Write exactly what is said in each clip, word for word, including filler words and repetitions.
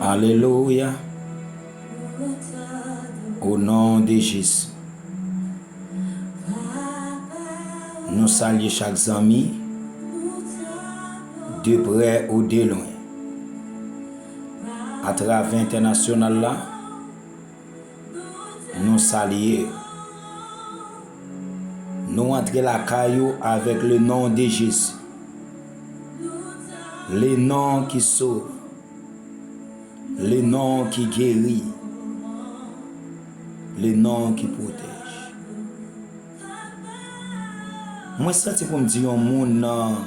Alelouya. O non de Jezi. Nou salye chak zanmi, de prè ou de lwen. Atravè entènasyonal la, nou salye yo. Nou antre lakay ou avèk le non de Jezi. Le non ki sove. Le non ki geri. Le non ki pwotèj. Mwen santi pou m di yon moun nan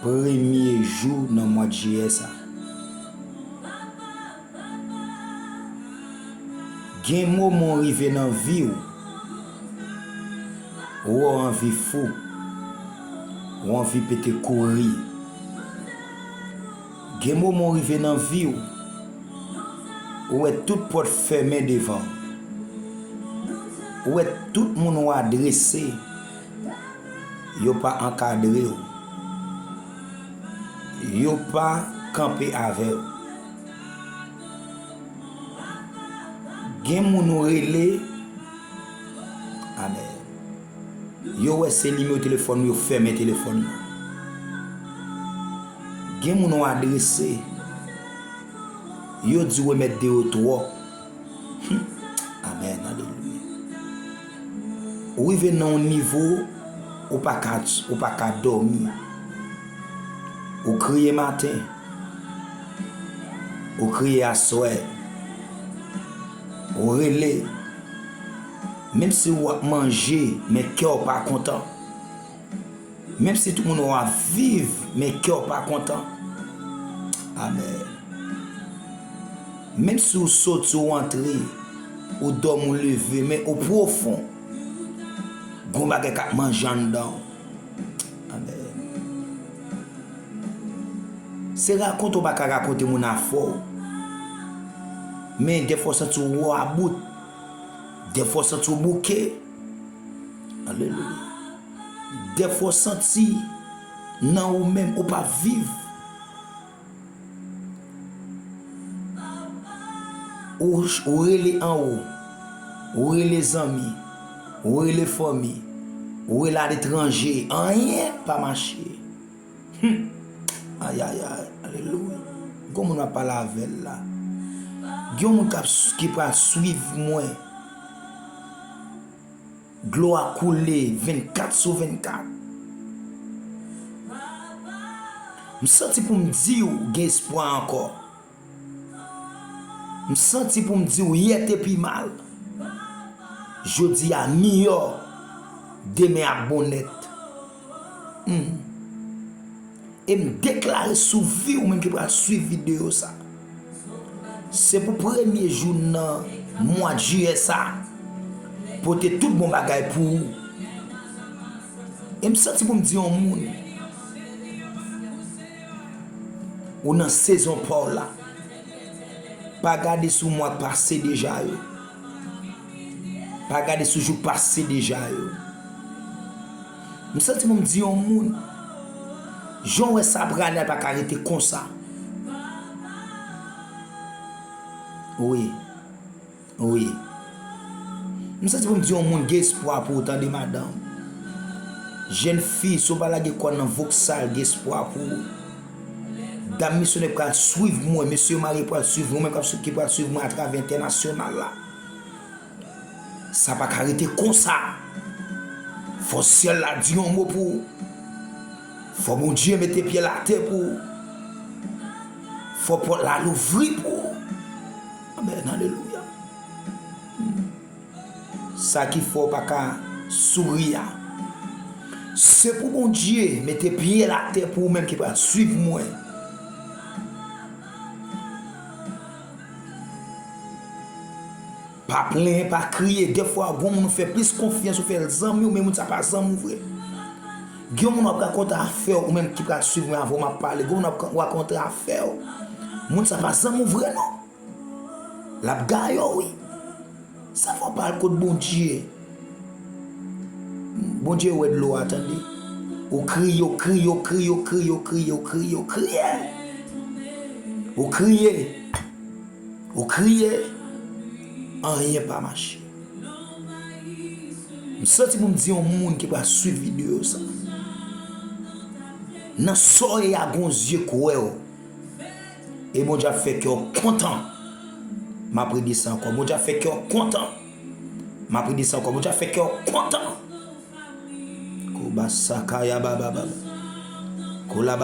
premye jou nan mwa jiyè sa. Gen moman w rive nan vi w, ou anvi fou, ou anvi pete kouri. Gen moman w rive nan vi w, ou wè tout pòt fèmen devan w. Ou wè tout moun ou adrese, yo pa ankadre w. Yo pa kanpe avè w. Gen moun ou rele, amèn. Yo wè se nimewo telefòn ou, yo fèmen telefòn nan. Gen moun ou adrese, yo di w remèt de yo twòp. Hmm. Amèn, alelouya. Ou rive nan yon nivo, ou pa ka, ou pa ka dòmi. Ou kriye maten, ou kriye aswè, ou rele. Menm si w ap manje, men kè w pa kontan. Menm si tout moun wè w ap viv, men kè w pa kontan. Amèn. Menm si w soti, w antre, ou dòmi, w leve, men o pwofon, gon bagay k ap manje anndan w. Amèn. Se rakonte w pa ka rakonte moun afè w. Men dèfwa w santi w about. Dèfwa w santi w bouke. Alelouya. Dèfwa w santi nan ou menm, ou pa viv. Ou, ou rele anwo, ou rele zanmi, ou rele fanmi, ou rele aletranje, anyen pa mache. Hmm. Ayayay, alelouya. Gon moun ap pale avè l la. Gen yon moun k ap s-, ki pral swiv mwen. Dlo a koule vennkat sou vennkat. M santi pou m di w gen espwa ankò. M santi pou m di w yè te pi mal. Jodi a miyò, demen ap bon nèt. Hmm. E m deklare sou vi w menm ki pral swiv videyo sa. Se pou premye jou nan mwa jiyè sa pote tout bon bagay pou ou. E m santi pou m di yon moun, ou nan sezon pa w la. Pa gade sou mwa k pase deja yo. Pa gade sou jou k pase deja yo. M santi pou m di yon moun, jan w wè sa prale a pa ka rete konsa. Wi. Wi. M santi pou m di yon moun gen espwa pou ou, tande madanm. Jèn fi, si w pa lage kò w nan voksal, gen espwa pou ou. Dam misyonè pral swiv mwen, mesye marye pral swiv mwen, mwen k ap swiv, ki pral swiv mwen atravè entènasyonal la. Sa pa ka rete konsa. Fò syèl la di yon mo pou ou. Fò Bondye mete pye l atè pou ou. Fò pòt la louvri pou ou. Amèn, alelouya. Sa ki fè w pa ka souri a. Se pou Bondye mete pye l atè pou ou menm ki pral swiv mwen. Pa plenyen, pa kriye. Dèfwa, gon moun ou fè plis konfyans, ou fè l zanmi w, men moun sa pa zanmi w vre. Gen yon moun w ap rakonte afè w, ou menm ki pral swiv mwen avan w ap pale. Gen yon moun w ap rakonte afè w. Moun sa pa zanmi w vre, non. L ap gaye w, wi. Sa fè w pa al kot Bondye. Bondye wè dlo a, tande. Ou kriye, ou kriye, ou kriye, ou kriye, ou kriye, ou kriye, ou kriye. Ou kriye. Ou kriye. Anyen pa mache. M santi pou m di yon moun ki pral swiv videyo sa. Nan sa w ye a, gon zye k wè w. E Bondye ap fè kè w kontan. M ap redi sa ankò. Bondye ap fè kè w kontan. M ap redi sa ankò. Bondye ap fè kè w kontan. Koba sakaya baba baba. Kolaba